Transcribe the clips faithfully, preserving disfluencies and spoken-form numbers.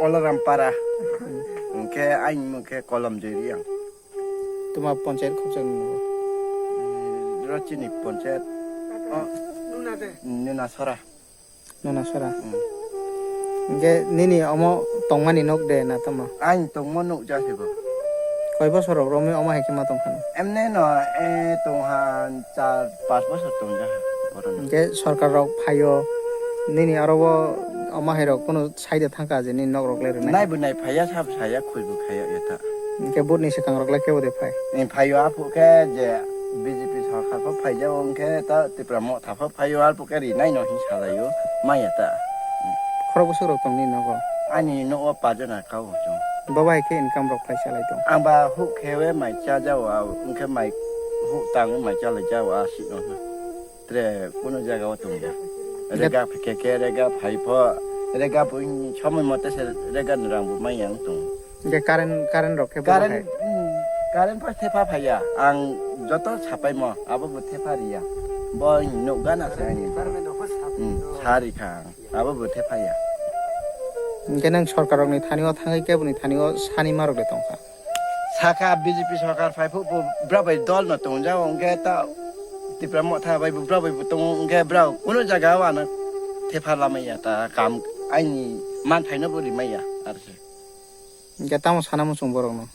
Olaram para. Hwnkhe aini mung khe Kolom Joy Reang. Tuma panchayat khopjak nini? Rachini panchayat. Oh, Nuna Sora. Nuna Sora. Hmm. Hwnkhe nini omo tongmani nok de na tamo? Aini tongma nok ja se bo. Koi bosor rok romwi omo hai khe ma tong phano? Emne no, eh, tongha char pas bosor tong ja ha, oro no. Hwnkhe sorkar rok phaio, nini aro bo omo hai rok kunu side thangkha je nini nok rok le rwnai? Nai bo nai phaiya, sab saya, khoi bo khaiya eta. Hwnkhe vote ni swkang rok le kebo de phai? Ni phaio, aphuh khe je B J P sorkar pho phaijao, hwnkhe ta Tipra Motha pho phaio, aphuh khe rinai no hin salaio, maya ta. Khorok bwswk rok tong nini nogo? Ani nogo pajana kao chwng. Bo bai khe income rok khlai salai tong? Ang ba huh khewe mai cha jao, hwnkhe mai huh tang mai chalai jao, a sino. Tre kuno jaga o tong ya. Rega ke ke rega phai pho, rega bo in somoi mote se rega ni rang bo mai yang tong. Hwnkhe current, current rok khe bo Current, hai? Hmm, current pho thepha phaiya. Ang joto sapai mo, abo bo thepha riya. Bo in nuk gana se ani. Hmm, sari kha ang. Abo bo thepha ya. Hwnkhe nang sorkar rok ni thani o thangwi kebo ni thani o sani ma rok de tong kha? Saka B J P sorkar phai phuk bo bwrok bai dol no tong jao, hwnkhe ta Tipra Motha bai bo bwrok bai bo tongo, hwnkhe bwrok kunu jaga o ano thepha lamai ya, ta kam aini manthai no bo rimai ya, aro se. Hwnkhe tamo sana muchung borok no?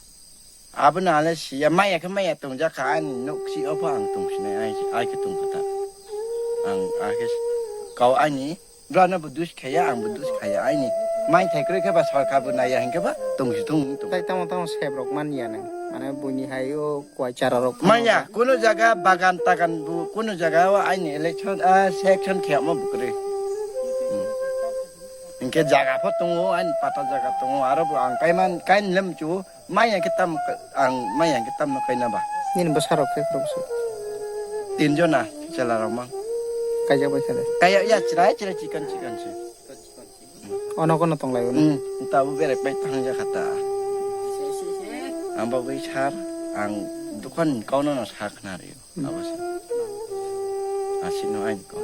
Abo no ale siya, maya khe maya tong jak kha, ani nok si o pho ang tong sinai, ai, ai khe tong kha ta. Ang, ai khe kau ani Bwrano bo dus khaya, ang bo dus khaya. Aini mai thai kwrwi khe ba sorkar bo naiya hinkhe ba tongsi thung tong. Tai tamo tamo sep rok man ya nang. Mane buini hai o kwai chara rok. Manya, kuno jaga bagan tagan bo, kuno jaga o aini election, ah, section khayamo bo kwrwi. Hmm. Hinkhe jaga pho tongo, aini pata jaga tongo, aro bo ang kaiman, kain lem chu. Maya khe tam, ang maya khe tamno kaina ba? Nini bwsarok khe khoroksa? Tin jona chwla rok mang. Kaijak bai khe de? Kaya ya chwrai chwrai chikon chikon se. Ono kono tong lai o? Hmm, tabuk berek bai thang jakha ta. Ang bagwi sar, ang dokan ni kau no no sa khna rio. Hmm. Abo se. Asino aini kau.